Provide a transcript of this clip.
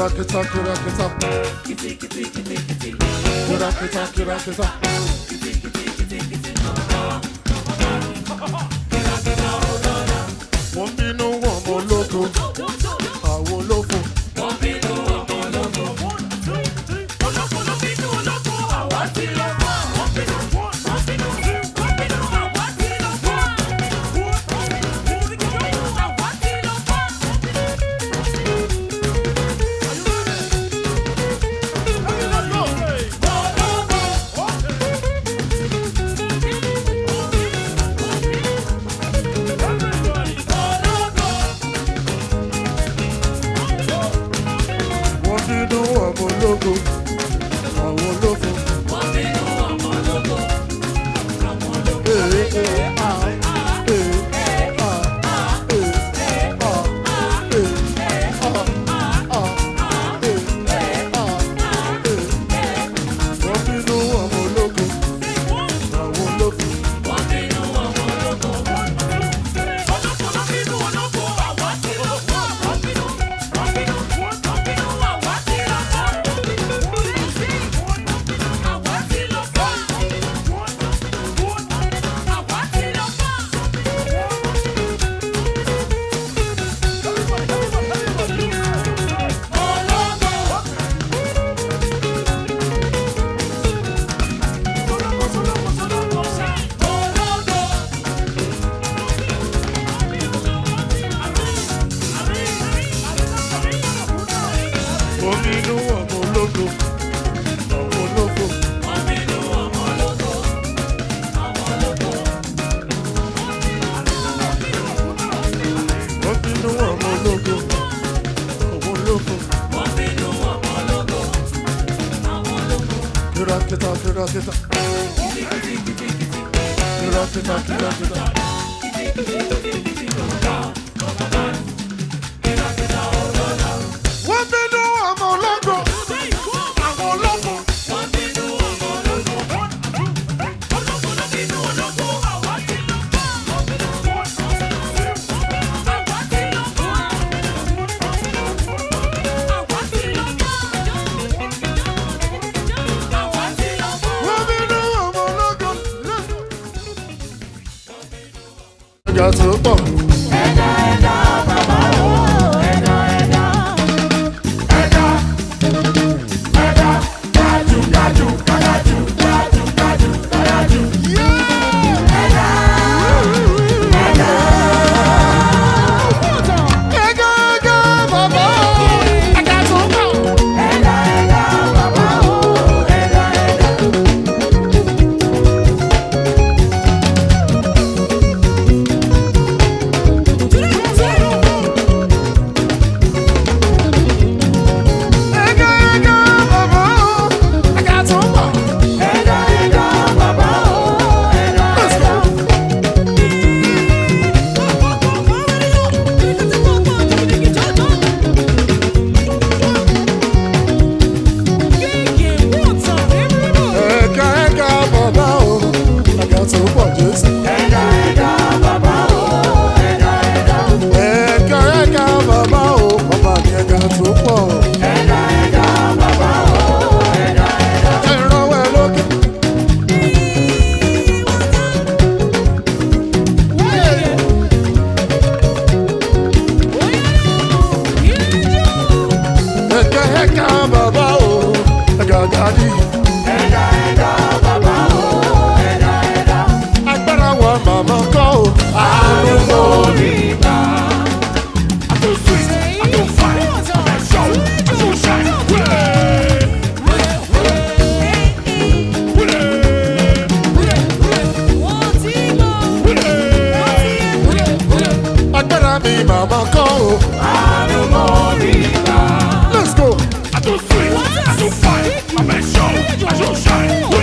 Kìràkìtà kìràkìtà. Kìràkìtà kìràkìtà. Wọ́n bínú wọn mọ lóko, àwọn olófo. Wọ́n bínú wọn mọ lóko, àwọn olófo. Ee ee ah ee ah ee ah ee ah ah ee ah ee. Wọ́n bínú wọn mọ lóko, àwọn olófo. Wọ́n bínú wọn mọ lóko, àwọn olófo. Wọ́n bínú wọn mọ lóko, àwọn olófo. Kìràkìtà kìràkìtà. Kìràkìtà kìràkìtà. Wọ́n bínú ọmọ ológo, àwọn olófo. Wọ́n bínú ọmọ ológo. Ọjà tó pọ̀. Ẹ̀gá ẹ̀gá bàbá o, ẹ̀gá tó pọ̀. Ẹ̀gá ẹ̀gá bàbá o, ẹ̀gá tó pọ̀. Let's go. Ẹ̀gá ẹ̀gá bàbá o, ẹ̀gá tó pọ̀ Jésù. Ẹ̀gá ẹ̀gá bàbá o, bàbá mi ẹ̀gá tó pọ̀. Jẹ́ ìrànwọ́ ẹ lókè. Ẹ̀gá ẹ̀gá bàbá o, ẹ̀gá gàdí. Agbára wa màmá kọ́ o. Àánú lórí. Agbára mi màmá kọ́ o. Let's go. I do sweet, I do fine, I make show, I do shine.